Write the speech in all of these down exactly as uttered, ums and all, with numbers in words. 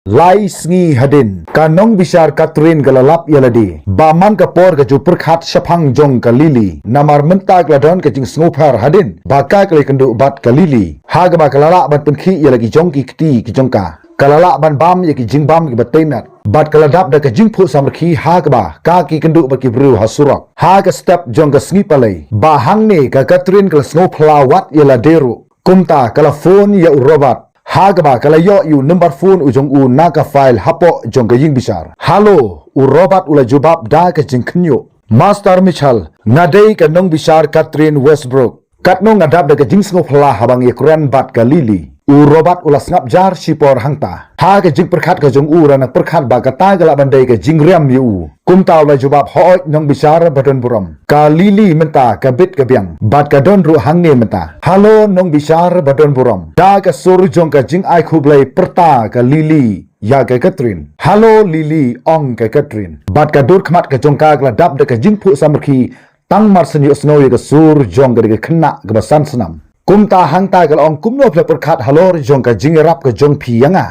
Lai sngi hadien, ka nongbishar Catherine ka la lap ïa lade ba man ka por ka ju pyrkhat shaphang jong ka Lily, namar mynta ka la don ka jingsngewpher hadien ba ka ka la ïakynduh bad ka Lily, ha kaba ka la lah ban pynkhih ïa la ki jong ki kti ki jong ka. Ka la lah ban bam ïa ki jingbam kiba tei met bad ka la dap da ka jingphuh samrkhie ha kaba ka ki kynduh bad ki briew ha surok. Ha ka step jong ka sngi palei, ba hangne ka Catherine ka la sngewphylla wat ïa lade ruh. Kumta ka la phone ïa u Robert, ha kaba ka la ïoh ïa u number phone u jong u na ka file hapoh jong ka ïingbishar. "Hello," u Robert u la jubab da ka jingkhynñiuh. "Master Mitchell, nga dei ka nongbishar Catherine Westbrook. Katno nga dap da ka jingsngewphylla haba nga ïakren bad ka Lily." U Robert u la sngap jar shipor hangta. Ha ka jingpyrkhat ka jong u u la nang pyrkhat ba kata ka lah ban dei ka jingriam ïa u. Kumta u la jubab, "Hooid nongbishar ba don burom. Ka Lily mynta ka bit ka biang bad ka don ruh hangne mynta." "Hello nongbishar ba don burom." Da ka sur jong ka jingai khublei pyrta ka Lily ïa ka Catherine. "Hello Lily," ong ka Catherine. Bad ka dur khmat ka jong ka ka la dap da ka jingphuh samrkhie, tang mar shen ïohsngew ïa ka sur jong ka dei ka khynnah kaba san snem. Kumta hangta ka la ong, "Kumno phi la pyrkhat halor jong ka jingïarap ka jong phi ïa nga?"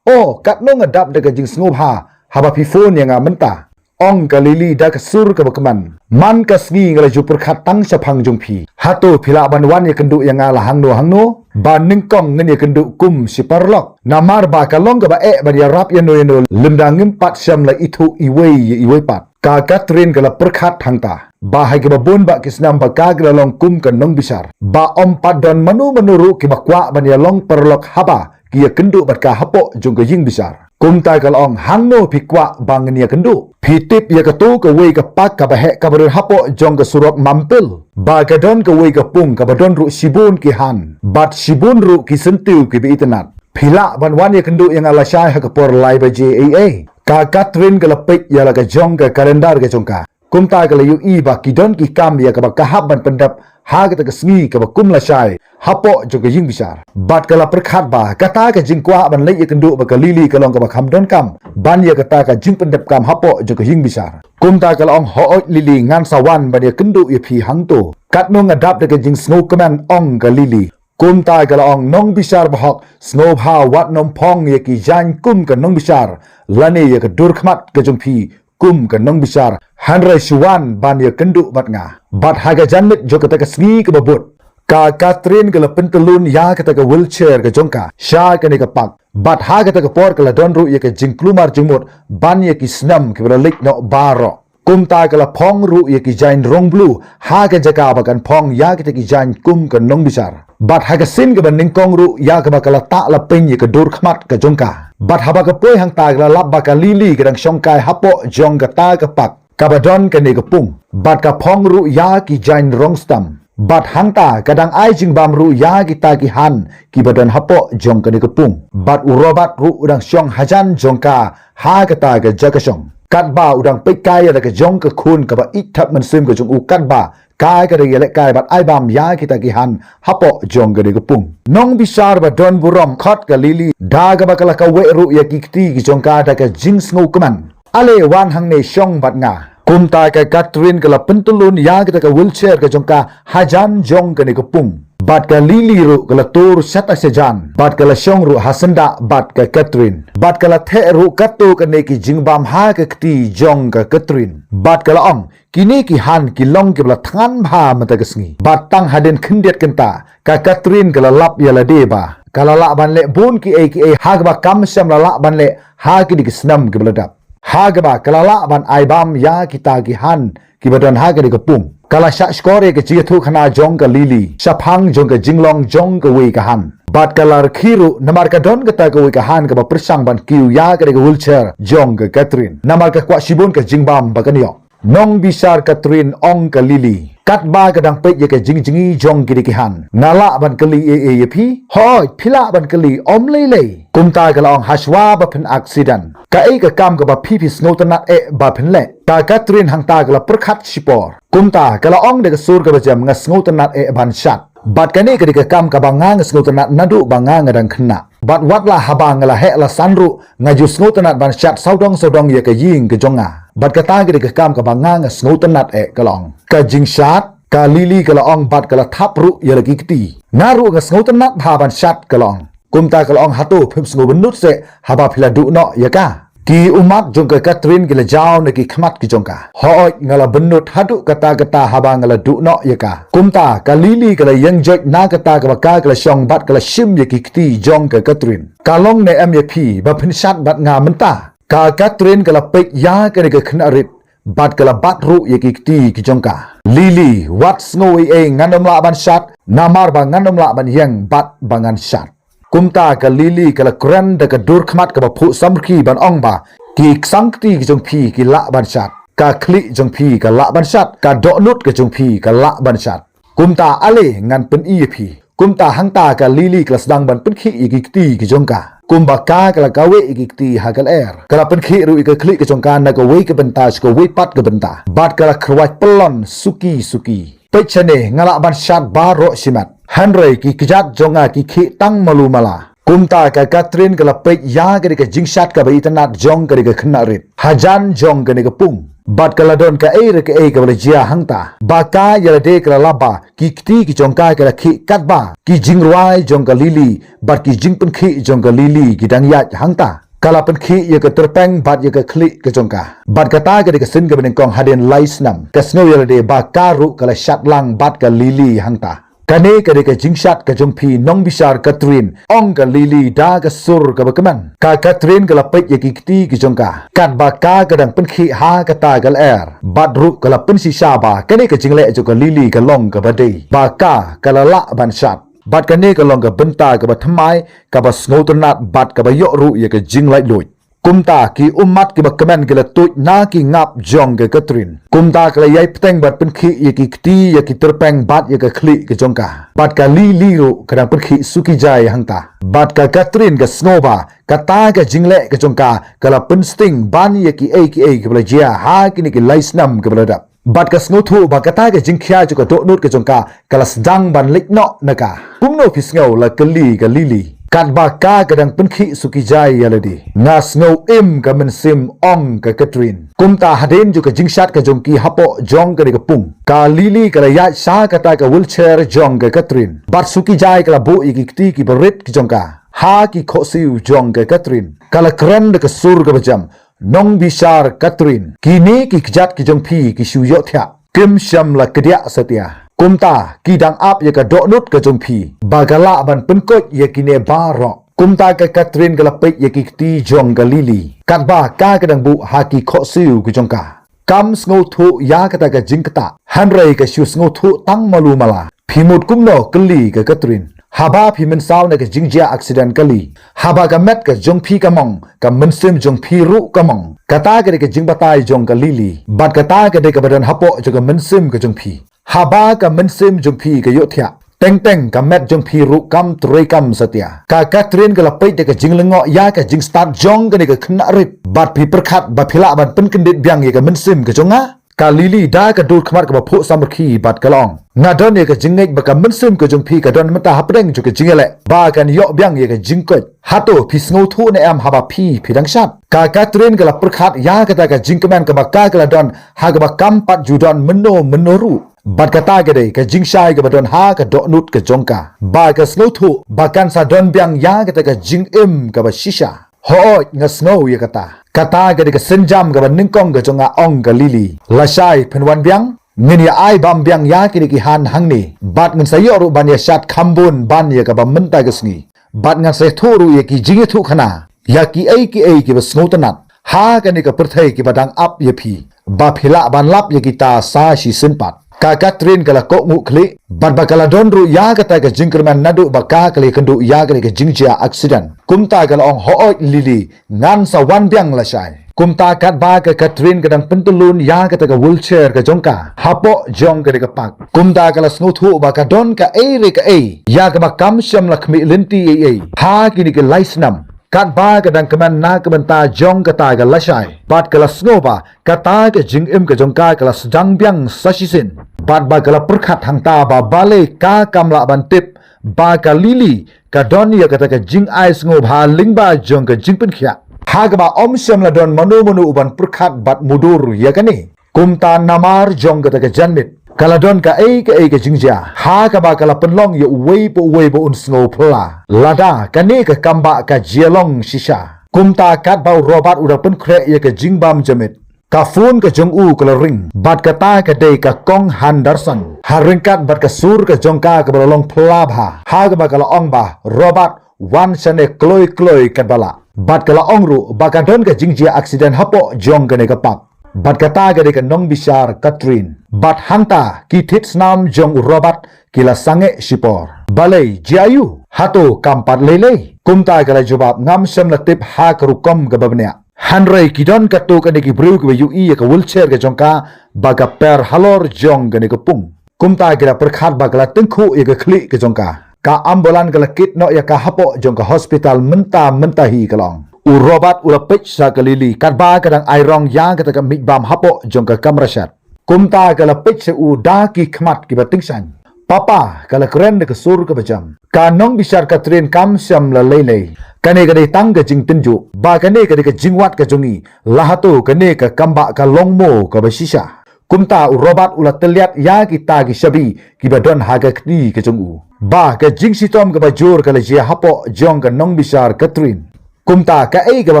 "Oh, katno nga dap da ka jingsngewbha haba phi phone ïa nga mynta," ong ka Lily da ka sur kaba kmen. "Man ka sngi nga la ju pyrkhat tang shaphang jong phi. Hato phi lah ban wan ïakynduh ïa nga la hangno hangno? Ba nyngkong ngin ïakynduh kum shi paralok. Namar ba ka long kaba eh ban ïarap ïano ïano lymda ngim pat shym la ithuh iwei ïa iwei pat." Ka Catherine ka la pyrkhat hangta ba ha kiba bun bah ki snem ba ka ka la long kum ka nongbishar, ba ym pat don mano mano ruh kiba kwah ban ïalong paralok haba ki ïakynduh bad ka hapoh jong ka ïingbishar. Kumta ka la ong, "Hangno phi kwah ba ngin ïakynduh? Phi tip ïa kato kawei ka park kaba heh kaba don hapoh jong ka surok Mampil, ba ka don kawei ka pung kaba don ruh shibun ki han bad shibun ruh ki syntiew kiba itynnad. Phi lah ban wan ïakynduh ïa nga lashai ha ka por lai baje ei ei." Ka Catherine ka la peit ïa la ka jong ka calendar ka jong ka. Kumta ka la ïohi ba ki don ki kam ïa kaba ka hap ban pyndep ha kata ka sngi kaba kum lashai hapoh jong ka ïingbishar. Bad ka la pyrkhat ba kata ka jingkwah ban leit ïakynduh bad ka Lily ka long kaba kham donkam ban ïa kata ka jingpyndep kam hapoh jong ka ïingbishar. Kumta ka la ong, "Hooid Lily, ngan sa wan ban ïakynduh ïa phi hangto. Katno nga dap da ka jingsngewkmen," ong ka Lily. Kumta ka la ong, "Nongbishar bahok, sngewbha wat nym phong ïa ki jaiñ kum ka nongbishar lane ïa ka dur khmat ka jong phi kum ka nongbishar, hynrei shu wan ban ïakynduh bad nga." Bad ha ka janmiet jong kata ka sngi kaba bud, ka Catherine ka la pyntyllun ïa kata ka wheelchair ka jong ka sha kane ka park. Bad ha kata ka por ka la don ruh ïa ka jingkulmar jingmut ban ïa ki snem kiba la leit noh baroh. Kumta ka la phong ruh ïa ki jaiñ rong blue ha ka jaka ba kan phong ïa kita ki jaiñ kum ka nongbishar. Bad ha ka sien kaba nyngkong ruh ïa kaba ka la tah lapeng ïa ka dur khmat ka jong ka. Bad haba ka poi hangta ka la lap ba ka Lily ka dang shong kai hapoh jong kata ka park kaba don kane ka pung. Bad ka phong ruh ïa ki jaiñ rong stem. Bad hangta ka dang ai jingbam ruh ïa kita ki han kiba don hapoh jong kane ka pung. Bad u Robert ruh u dang shong hajan jong ka ha kata ka jaka shong. Katba u dang peit kai ïa la ka jong ka khun kaba ïeit thep mynsiem ka jong u katba ka ka dang ïalehkai bad ai bam ïa kita ki han hapoh jong kane ka pung. Nongbishar ba don burom, khot ka Lily da kaba ka la kaweh ruh ïa ki kti ki jong ka da ka jingsngewkmen. "Ale wan hangne shong bad nga." Kumta ka Catherine ka la pyntyllun ïa kata ka wheelchair ka jong ka hajan jong kane ka pung. Bad ka Lily ruh ka la tur shata shajan bad ka la shong ruh ha syndah bad ka Catherine. Bad ka la theh ruh kato kane ki jingbam ha ka kti jong ka Catherine. Bad ka la ong, "Kine ki han ki long kiba la thngan bha mynta ka sngi." Bad tang hadien khyndiat kynta ka Catherine ka la lap ïa lade ba ka la lah ban leh bun kiei kiei ha kaba kam shym la lah ban leh ha kine ki snem kiba la dep. Ha kaba ka la lah ban ai bam ïa kita ki han kiba don ha kane ka pung. Ka la shah shkor ïa ka jingïathuhkhana jong ka Lily shaphang jong ka jinglong jong kawei ka han. Bad ka la rkhie ruh namar ka don kata kawei ka han kaba pyrshang ban kiew ïa kane ka wheelchair jong ka Catherine. Namar ka kwah shibun ka jingbam ba kan ïoh. "Nongbishar Catherine," ong ka Lily, "katba ka dang peit ïa ka jingjngi jong kine ki han, nga lah ban kylli ei ei ïa phi?" "Hooid, phi lah ban kylli, ym lei lei." Kumta ka la ong, "Hashwa ba phin accident, kaei ka kam kaba phi phi sngewtynnat eh ba phin leh?" Ka Catherine hangta ka la pyrkhat shipor. Kumta ka la ong da ka sur kaba jem, "Nga sngewtynnat eh ban shad. Bad kane ka dei ka kam kaba nga nga sngewtynnat naduh ba nga nga dang khynnah. Bad wat la haba nga la heh la san ruh nga ju sngewtynnat ban shad sawdong sawdong ïa ka ïing ka jong nga. Bad kata ka dei ka kam kaba nga nga sngewtynnat eh," ka la ong. Ka jingshad, ka Lily ka la ong bad ka la thap ruh ïa la ki kti. "Nga ruh nga sngewtynnat bha ban shad," ka la ong. Kumta ka la ong, hato phim sngew bynnud seh haba phi la duh noh ïa ka? Ki ummat jong ka Catherine ki la jaw na ki khmat ki jong ka. Hooid, nga la bynnud haduh katta katta haba nga la duh noh ïa ka. Kumta ka Lily ka la ïeng joit na kata kaba ka ka la shong bad ka la shim ïa ki kti jong ka Catherine. Ka long ne em ïa phi ba phin shad bad nga mynta? Ka Catherine ka la peit ïa kane ka khynnah rit bad ka la bat ruh ïa ki kti ki jong ka. Lily, wat sngew ei ei, ngan ym lah ban shad, namar ba ngan ym lah ban ïeng bad ba ngan shad. Kumta ka Lily ka la kren da ka dur khmat kaba phuh samrkhie ban ong ba, ki sang kti ki jong phi ki lah ban shad, ka khlieh jong phi ka lah ban shad, ka dohnud ka jong phi ka lah ban shad. Kumta ale ngan pyni ïa phi. Kumta hangta ka Lily ka la sdang ban pynkhih ïa ki kti ki jong ka. Kumba ka ka la kaweh ïa ki kti ha ka lyer, ka la pynkhih ruh ïa ka khlieh ka jong ka na kawei ka bynta sha kawei pat ka bynta. Bad ka la kyrwai pyllun suki suki. Peit shane, nga lah ban shad baroh shimet. Hynrei ki kjat jong nga ki khih tang malu mala. Kumta ka Catherine ka la peit ïa kane ka jingshad kaba itynnad jong kane ka khynnah rit hajan jong kane ka pung. Bad ka la don kaei re kaei kaba la jia hangta. Ba ka ïa lade ka la lap ba ki kti ki jong ka ka la khih katba ki jingrwai jong ka Lily bad ki jingpynkhih jong ka Lily ki dang ïaid hangta. Ka la pynkhih ïa ka tyrpeng bad ïa ka khlieh ka jong ka. Bad kata ka dei ka sien kaba nyngkong hadien lai snem. Ka sngew ïa lade ba ka ruh ka la shad lang bad ka Lily hangta. Kane ka dei ka jingshad ka jong phi nongbishar Catherine, ong ka Lily da ka sur kaba kmen. Ka Catherine ka la peit ïa ki kti ki jong ka, katba ka ka dang pynkhih ha kata ka lyer. Bad ruh ka la pynshisha ba kane ka jingleh jong ka Lily ka long kaba dei, ba ka ka la lah ban shad. Bad kane ka long ka bynta kaba thymmai, kaba sngewtynnad bad kaba ïoh ruh ïa ka jinglaitluid. Kumta ki ummat kiba kmen ki la tuid na ki ngap jong ka Catherine. Kumta ka la ïai bteng bad pynkhih ïa ki kti, ïa ki tyrpeng bad ïa ka khlieh ka jong ka. Bad ka Lily ruh ka dang pynkhih suki jai hangta. Bad ka Catherine ka sngew ba kata ka jingleh ka jong ka ka la pynsting ban ïa kiei kiei kiba la jia ha kine ki lai snem kiba la dep. Bad ka sngewthuh ba kata ka jingkhia jong ka dohnud ka jong ka ka la sdang ban leit noh na ka. Kumno phi sngew, la kylli ka Lily. Katba ka ka dang pynkhih suki jai ïa lade. Nga sngew im ka mynsiem, ong ka Catherine. Kumta hadien jong ka jingshad ka jong ki hapoh jong kane ka pung, ka Lily ka la ïaid sha kata ka wheelchair jong ka Catherine. Bad suki jai ka la buh ïa ki kti kiba rit ki jong ka ha ki khohsiew jong ka Catherine. Ka la kren da ka sur kaba jem, Nongbishar Catherine, kine ki kjat ki jong phi ki shu ïohthiah. Kim shym la kdiah satia. Kumta ki dang ap ïa ka dohnud ka jong phi ba ka lah ban pynkoit ïa kine baroh. Kumta ka Catherine ka la peit ïa ki kti jong ka Lily, katba ka ka dang buh ha ki khohsiew ka jong ka. Kam sngewthuh ïa kata ka jingktah, hynrei ka shu sngewthuh tang malu mala. Phi mut kumno, kylli ka Catherine. Haba phi mynsaw na ka jingjia accident kali, haba ka met ka jong phi ka mong, ka mynsiem jong phi ruh ka mong. Kata ka dei ka jingbatai jong ka Lily. Bad kata ka dei kaba don hapoh jong ka mynsiem ka jong phi. Haba ka mynsiem jong phi ka ïohthiah, teng teng ka met jong phi ruh kam treikam satia. Ka Catherine ka la peit da ka jinglyngngoh ïa ka jingstad jong kane ka khynnah rit. Bad phi pyrkhat ba phi lah ban pynkyndit biang ïa ka mynsiem ka jong nga? Ka Lily da ka dur khmat kaba phuh samrkhie bad ka la ong, nga don ïa ka jingngeit ba ka mynsiem ka jong phi ka don mynta hapdeng jong ka jingïaleh ba kan ïoh biang ïa ka jingkoit. Hato phi sngewthuh ne em haba phi, phi dang shad? Ka Catherine ka la pyrkhat ïa kata ka jingkmen kaba ka ka la don ha kaba kam pat ju don mynno mynno ruh. Bad kata ka dei ka jingshai kaba don ha ka dohnud ka jong ka, ba ka sngewthuh ba kan sa don biang ïa kata ka jingim kaba shisha. Hooid, nga sngew ïa kata. Kata ka dei ka sienjam kaba nyngkong ka jong nga, ong ka Lily. Lashai phin wan biang, ngin ïa ai bam biang ïa kine ki han hangne. Bad ngin sa ïoh ruh ban ïa shad kham bun ban ïa kaba mynta ka sngi. Bad ngan sa ïathuh ruh ïa ki jingïathuhkhana ïa kiei kiei kiba sngewtynnat ha kane ka pyrthei kiba dang ap ïa phi, ba phi lah ban lap ïa kita sa shisien pat. Ka Catherine ka la kohnguh khlieh, bad ba ka la don ruh ïa kata ka jingkyrmen naduh ba ka ka la ïakynduh ïa kane ka jingjia accident. Kumta ka la ong, hooid Lily, ngan sa wan biang lashai. Kumta katba ka Catherine ka dang pyntyllun ïa kata ka wheelchair ka jong ka hapoh jong kane ka park, kumta ka la sngewthuh ba ka don kaei re kaei ïa kaba kam shym la khmih lynti ei ei ha kine ki lai snem. Katba ka dang kmen na ka bynta jong kata ka lashai, bad ka la sngew ba kata ka jingim ka jong ka ka la sdang biang sa shisien. Bad ba ka la pyrkhat hangta ba balei ka kam lah ban tip ba ka Lily ka don ïa kata ka jingai sngewbha lyngba jong ka jingpynkhiah, ha kaba ym shym la don mano mano u ban pyrkhat bad mudui ïa kane. Kumta namar jong kata ka janmiet, Ka la don kaei kaei ka jingjia ha kaba ka la pynlong ïa uwei pa uwei ba un sngew phylla. Lada kane ka kambah ka jia long shisha. Kumta katba u Robert u dang pynkhreh ïa ka jingbam jamit, ka phone ka jong u ka la ring, bad kata ka dei ka Kong Henderson. Ha ryngkat bad ka sur ka jong ka kaba la long phylla bha, ha kaba ka la ong ba, "Robert, wan shane kloi kloi katba lah." Bad ka la ong ruh ba ka don ka jingjia accident hapoh jong kane ka park. Bad kata ka dei ka nongbishar Catherine. Bad hangta ki thied snam jong u Robert ki la sangeh shipor. "Balei, jia aïu? Hato kam pat lei lei?" Kumta ka la jubab, "Ngam shym la tip ha ka rukom kaba bniah." Hynrei ki don katto katne ki briew kiba ïohi ïa ka wheelchair ka jong ka ba ka per halor jong kane ka pung. Kumta ki la pyrkhat ba ka la tyngkhuh ïa ka khlieh ka jong ka. Ka ambulance ka la kit noh ïa ka hapoh jong ka hospital mynta mynta hi, ka la ong. U Robert u la peit sha ka Lily katba ka dang ai rong ïa kata ka miej bam hapoh jong ka kamra shat. Kumta ka la peit sha u da ki khmat kiba tyngshaiñ. "Papa," ka la kren da ka sur kaba jam, "ka nongbishar Catherine kam shym la lei lei. Kane ka dei tang ka jingtynjuh, ba kane ka dei ka jingwad ka jong ngi. La hato kane ka kambah ka long mo kaba shisha?" Kumta u Robert u la tylliat ïa kita ki shabi kiba don ha ka kti ka jong u. Ba ka jingshitom kaba jur ka la jia hapoh jong ka nongbishar Catherine. Kumta kaei kaba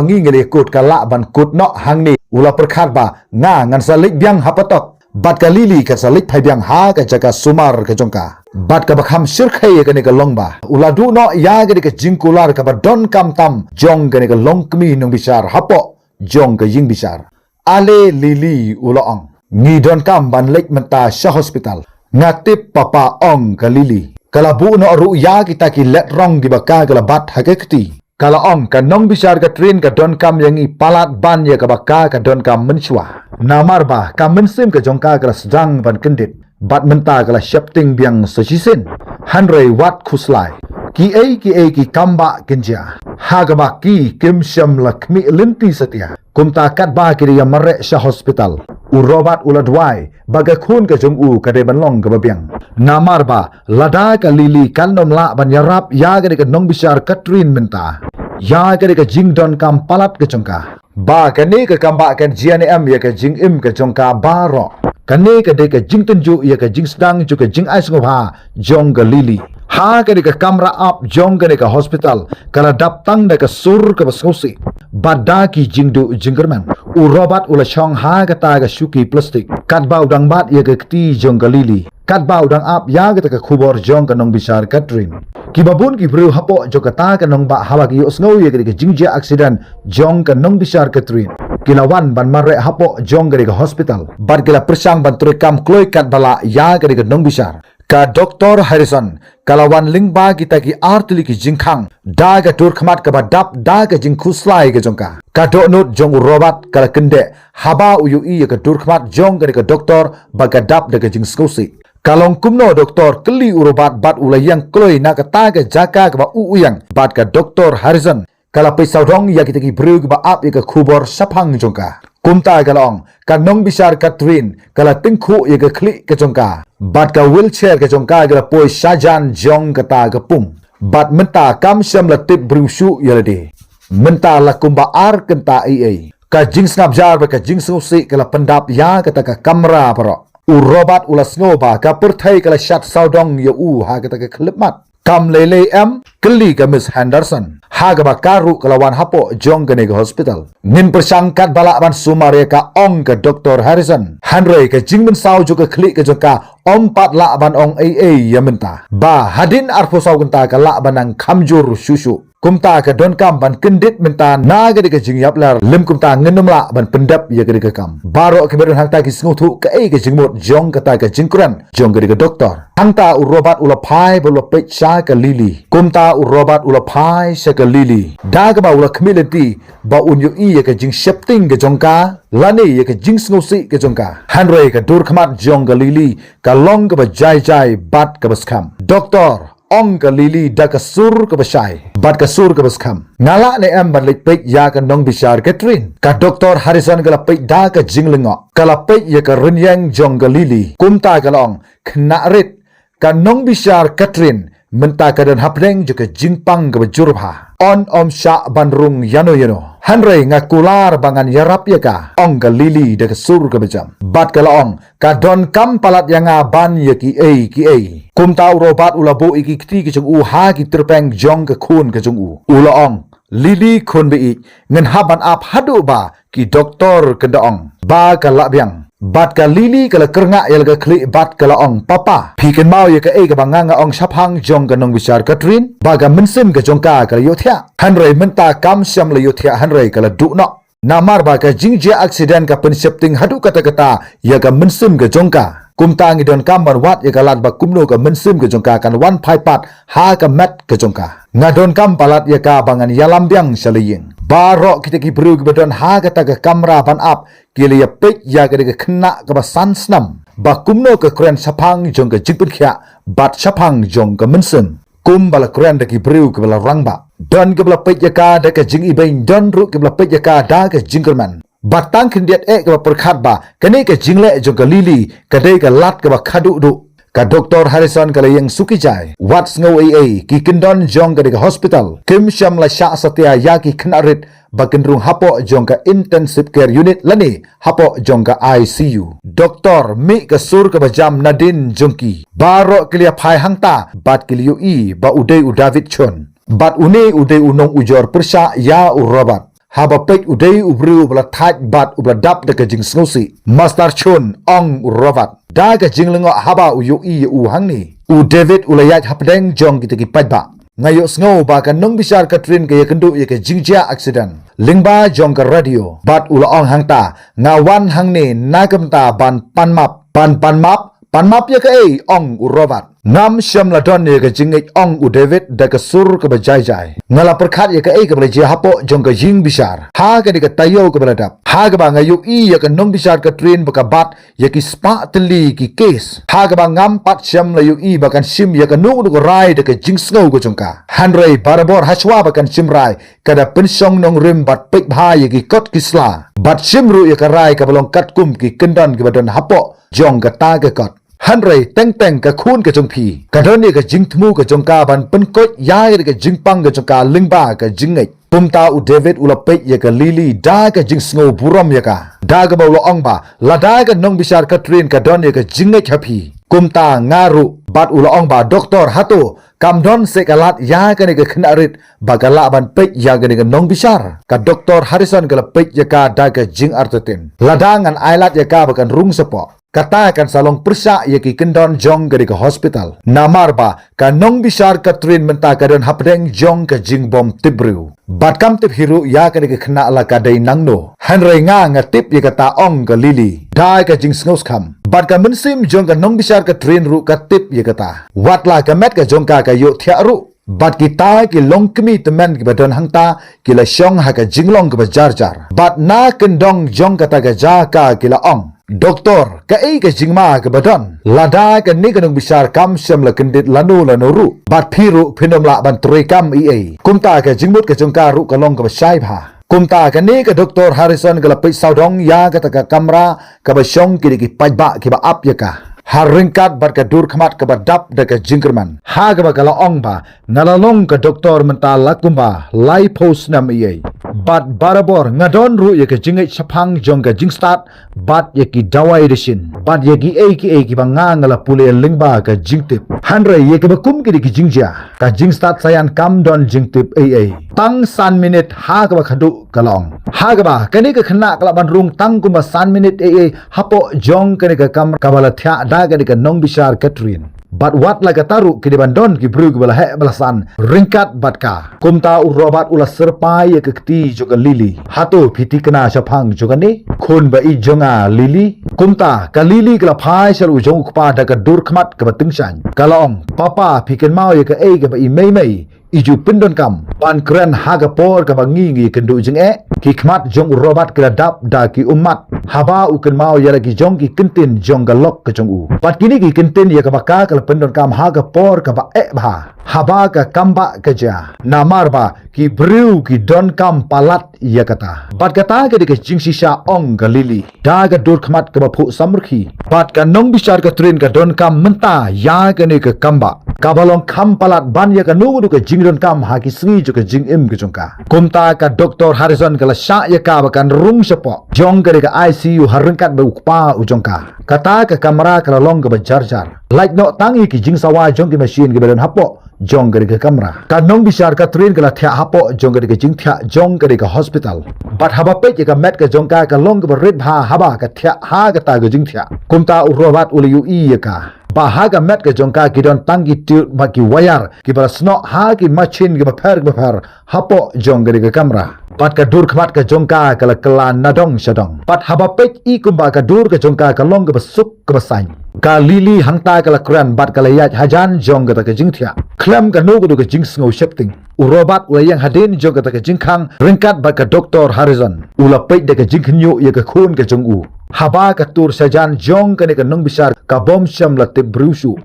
ngi ngi la kut ka lah ban kut noh hangne, u la pyrkhat ba, "Nga ngan sa leit biang ha patok, bad ka Lily kan sa leit phai biang ha ka jaka sumar ka jong ka." Bad kaba kham shyrkhei ïa kane ka long ba u la duh noh ïa kane ka jingkular kaba donkam tam jong kane ka longkmie nongbishar hapoh jong ka ïingbishar. "Ale Lily," u la ong, "ngi donkam ban leit mynta sha hospital." "Nga tip papa," ong ka Lily. Ka la buh noh ruh ïa kita ki lad rong kiba ka ka la bat ha ka kti. Ka la ong, "Ka nongbishar Catherine ka donkam ïa ngi palat ban ïa kaba ka ka donkam mynshuwa. Namar ba ka mynsiem ka jong ka ka la sdang ban kyndit, bad mynta ka la sheptieng biang sa shisien. Hynrei wat khuslai. Kiei kiei ki kambah kin jia, ha kaba ki kim shym la khmih lynti satia." Kumta katba ki dang ïa mareh sha hospital, u Robert u la duwai ba ka khun ka jong u ka dei ban long kaba biang. Namar ba lada ka Lily kan ym lah ban ïarap ïa kane ka nongbishar Catherine mynta, ïa kane ka jingdonkam palat ka jong ka, ba kane ka kambah kan jia ne em ïa ka jingim ka jong ka baroh. Kane ka dei ka jingtynjuh ïa ka jingsdang jong ka jingai sngewbha jong ka Lily. Ha kane ka kamra app jong kane ka hospital ka la dap tang da ka sur kaba sngewsih bad da ki jingduh jingkyrmen. U Robert u la shong ha kata ka shuki plastik katba u dang bat ïa ka kti jong ka Lily, katba u dang ap ïa kata ka khubor jong ka nongbishar Catherine. Kiba bun ki briew hapoh jong kata ka nongbah haba ki ïohsngew ïa kane ka jingjia accident jong ka nongbishar Catherine, ki la wan ban mareh hapoh jong kane ka hospital bad ki la pyrshang ban treikam kloi katba lah ïa kane ka nongbishar. Ka Doktor Harrison ka la wan lyngba kita ki artylli ki jingkhang da ka dur khmat kaba dap da ka jingkhuslai ka jong ka. Ka dohnud jong u Robert ka la kyndeh haba u ïohi ïa ka dur khmat jong kane ka doktor ba ka dap da ka jingsngewsih. "Ka long kumno doktor?" kylli u Robert bad u la ïeng kloi na kata ka jaka kaba u u ïeng. Bad ka Doktor Harrison ka la peit sawdong ïa kita ki briew kiba ap ïa ka khubor shaphang jong ka. Kumta ka la ong, "Ka nongbishar Catherine ka la tyngkhuh ïa ka khlieh ka jong ka, bad ka wheelchair ka jong ka ka la poi shajan jong kata ka pung. Bad mynta kam shym la tip briew shuh ïa lade. Mynta la kumba ar kynta ei ei. Ka jingsngap jar bad ka jingsngewsih ka la pyndap ïa kata ka kamra baroh." U Robert u la sngew ba ka pyrthei ka la shad sawdong ïa u ha kata ka khyllipmat. "Kam lei lei em?" kylli ka Miss Henderson, ha kaba ka ruh ka la wan hapoh jong kane ka hospital. "Ngin pyrshang katba lah ban sumar ïa ka," ong ka Doktor Harrison. "Hynrei ka jingmynsaw jong ka khlieh ka jong ka, ym pat lah ban ong ei ei ïa mynta. Ba hadien arphew saw kynta ka lah ban nang kham jur shuh shuh. Kumta ka donkam ban kyndit mynta na kane ka jingïapler, lym kumta ngin ym lah ban pyndep ïa kane ka kam." Baroh kiba don hangta ki sngewthuh kaei ka jingmut jong kata ka jingkren jong kane ka doktor. Hangta u Robert u la phai bad u la peit sha ka Lily. Kumta u Robert u la phai sha ka Lily da kaba u la khmih lynti ba un ïohi ïa ka jingsheptieng ka jong ka lane ïa ka jingsngewsih ka jong ka. Hynrei ka dur khmat jong ka Lily ka long kaba jai jai bad kaba skhem. "Doktor," ong ka Lily da ka sur kaba shai bad ka sur kaba skhem, "nga lah ne em ban leit peit ïa ka nongbishar Catherine?" Ka Doktor Harrison ka la peit da ka jinglyngngoh, ka la peit ïa ka rynïeng jong ka Lily. Kumta ka la ong, "Khynnah rit, ka nongbishar Catherine mynta ka don hapdeng jong ka jingpang kaba jur bha. Yn ym shah ban rung ïano ïano. Hynrei nga kular ba ngan ïarap ïa ka, ong ka Lily da ka sur kaba jam. Bad ka la ong, ka donkam palat ïa nga ban ïa kiei kiei. Kumta u Robert u la buh ïa ki kti ki jong u ha ki tyrpeng jong ka khun ka jong u. U la ong, Lily khun ba ïeit, ngan hap ban ap haduh ba ki doktor kin da ong ba ka lah biang. Bad ka Lily ka la kyrngah ïa la ka khlieh bad ka la ong, Papa, phi kynmaw ïa kaei kaba nga nga ong shaphang jong ka nongbishar Catherine, ba ka mynsiem ka jong ka ka la ïohthiah. Hynrei mynta kam shym la ïohthiah, hynrei ka la duh noh. Namar ba ka jingjia accident ka pynsheptieng haduh katta katta ïa ka mynsiem ka jong ka. Kumta ngi donkam ban wad ïa ka lad ba kumno ka mynsiem ka jong ka kan wan phai pat ha ka met ka jong ka. Nga donkam palat ïa ka ba ngan ïalam biang sha la ïing. Baroh kita ki briew kiba don ha kata ka kamra ban ap ki la ïapeit ïa ka dei ka khynnah kaba san snem, ba kumno ka kren shaphang jong ka jingpynkhiah bad shaphang jong ka mynsiem. Kumba la kren da ki briew kiba la rangbah. Don kiba la peit ïa ka da ka jingibeiñ, don ruh kiba la peit ïa ka da ka jingkyrmen. Bad tang khyndiat eh kaba pyrkhat ba kane ka jingleh jong ka Lily ka dei ka lad kaba khadduh duh. Ka Doktor Harrison ka la ïeng suki jai. Wat sngew ei ei, ki kyndon jong ka dei ka hospital kim shym la shah satia ïa ki khynnah rit ba kin rung hapoh jong ka intensive care unit lane hapoh jong ka I C U. Doktor, mih ka sur kaba jam nadien jong ki. Baroh ki la ïaphai hangta bad ki la ïohi ba u dei u David Chun. Bad une u dei u nongujor pyrshah ïa u Robert. Haba peit u dei u briew uba la thait bad uba la dap da ka jingsngewsih. Master Chun, ong u Robert da ka jinglyngngoh haba u ïohi ïa u hangne. U David u la ïaid hapdeng jong kita ki paidbah. Nga ïohsngew ba ka nongbishar Catherine ka ïakynduh ïa ka jingjia accident lyngba jong ka radio. Bad u la ong hangta, nga wan hangne na ka bynta ban pan map. Ban pan map? Pan map ïa kaei, ong u Robert. Ngam shym la don ïa ka jingngeit, ong u David da ka sur kaba jai jai. Nga la pyrkhat ïa kaei kaba la jia hapoh jong ka jingbishar ha ka dei ka taïew kaba la dap. Ha kaba nga ïohi ïa ka nongbishar Catherine ba ka bat ïa ki spah tylli ki kes. Ha kaba ngam pat shym la ïohi ba kan shim ïa kano kano ka rai da ka jingsngew ka jong ka. Hynrei barabor hashwa ba kan shim rai, ka da pynshong nongrim bad peit bha ïa ki kot ki sla. Bad shim ruh ïa ka rai kaba long katkum ki kyndon kiba don hapoh jong kata ka kot. Hynrei teng teng ka khun ka jong phi ka don ïa ka jingthmu ka jong ka ban pynkoit ïa ka jingpang ka jong ka lyngba ka jingngeit. Kumta u David u la peit ïa ka Lily da ka jingsngew burom ïa ka. Da kaba u la ong ba, lada ka nongbishar Catherine ka don ïa ka jingngeit ha phi, kumta nga ruh. Bad u la ong ba, Doktor, hato kam don seh ka lad ïa kane ka khynnah rit ba ka lah ban peit ïa kane ka nongbishar? Ka Doktor Harrison ka la peit ïa ka da ka jingartatien. Lada ngan ai lad ïa ka ba kan rung shapoh, kata kan sa long pyrshah ïa ki kyndon jong ka dei ka hospital. Namar ba ka nongbishar Catherine mynta ka don hapdeng jong ka jingbym tip briew. Bad kam tip hi ruh ïa ka dei ka khynnah la ka dei nangno. Hynrei nga nga tip ïa kata, ong ka Lily da ka jingsngewskhem. Bad ka mynsiem jong ka nongbishar Catherine ruh ka tip ïa kata. Wat la ka met ka jong ka ka ïohthiah ruh. Bad kita ki longkmie tymmen kiba don hangta ki la shong ha ka jinglong kaba jar jar. Bad na kyndong jong kata ka jaka ki la ong, Doktor, kaei ka jingma kaba don? Lada kane ka nongbishar kam shym la kyndit lano lano ruh, bad phi ruh phin ym lah ban trei kam ei ei. Kumta ka jingmut ka jong ka ruh ka long kaba shai bha. Kumta kane ka Doktor Harrison ka la peit sawdong ïa kata ka kamra kaba shong ki dei ki paidbah kiba ap ïa ka. Ha ryngkat bad ka dur khmat kaba dap da ka jingkyrmen. Ha kaba ka la ong ba, nga la long ka doktor mynta la kumba laiphew snem ei ei. Bad barabor nga don ruh ïa ka jingngeit shaphang jong ka jingstad bad ïa ki dawai da shin. Bad ïa kiei kiei kiba nga nga la pule lyngba ka jingtip. Hynrei ïa kiba kum ki dei ki jingjia, ka jingstad Saian kam don jingtip ei ei. Tang san minit ha kaba khadduh ka la ong. Ha kaba kane ka khynnah ka lah ban rung tang kumba san minit ei ei hapoh jong kane ka kamra kaba la thiah da kane ka nongbishar Catherine. Bad wat la kata ruh ki dei ban don ki briew kiba la heh ba la san ryngkat bad ka. Kumta u Robert u la syrpai ïa ka kti jong ka Lily. Hato phi thikna shaphang jong kane, khun ba ïeit jong nga Lily? Kumta ka Lily ka la phai sha la u jong u kpa da ka dur khmat kaba tyngshaiñ. Ka la ong, Papa, phi kynmaw ïa kaei kaba i mei mei i ju pyndonkam ban kren ha ka por kaba ngi ngi kynduh jingeh? Ki khmat jong u Robert ki la dap da ki ummat haba u kynmaw ïa la ki jong ki kyntien jong ka lok ka jong u. Bad kine ki kyntien ïa kaba ka ka la pyndonkam ha ka por kaba eh bha, haba ka kam ba ka jia. Namar ba ki briew ki donkam palat ïa kata. Bad kata ka dei ka jingshisha, ong ka Lily da ka dur khmat kaba phuh samrkhie. Bad ka nongbishar Catherine ka donkam mynta ïa kane ka kambah kaba long kham palat ban ïa kano kano ka jingdonkam ha ki sngi jong ka jingim ka jong ka. Kumta ka Doctor Harrison ka la shah ïa ka ba kan rung shapoh jong ka dei ka I C U ha ryngkat bad u kpa u jong ka. Kata ka kamra ka la long kaba jar jar. Lait noh tang ïa ki jingsawa jong ki machine kiba don hapoh jong ka dei ka kamra. Ka nongbishar Catherine ka la thiah hapoh jong ka dei ka jingthiah jong ka dei ka hospital. Bad haba peit ïa ka met ka jong ka ka long kaba rit bha haba ka thiah ha kata ka jingthiah. Kumta u Robert u la ïohi ïa ka ba ha ka met ka jong ka ki don tang ki tube bad ki wire kiba la snoh ha ki machine kiba pher kiba pher hapoh jong ka dei ka kamra. Bad ka dur khmat ka jong ka ka la kylla na dong sha dong. Bad haba peit i kumba ka dur ka jong ka ka long kaba suk kaba saiñ. Ka Lily hangta ka la kren bad ka la ïaid hajan jong kata ka jingthiah. Khlem kano kano ka jingsngew sheptieng, u Robert u la ïeng hadien jong kata ka jingkhang ryngkat bad ka Doctor Harrison. U la peit da ka jingkhynñiuh ïa ka khun ka jong u. Haba ka tur shajan jong kane ka nongbishar ka bym shym la tip briew shuh.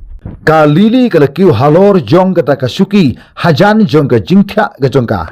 Ka Lily ka la kiew halor jong kata ka shuki hajan jong ka jingthiah ka jong ka.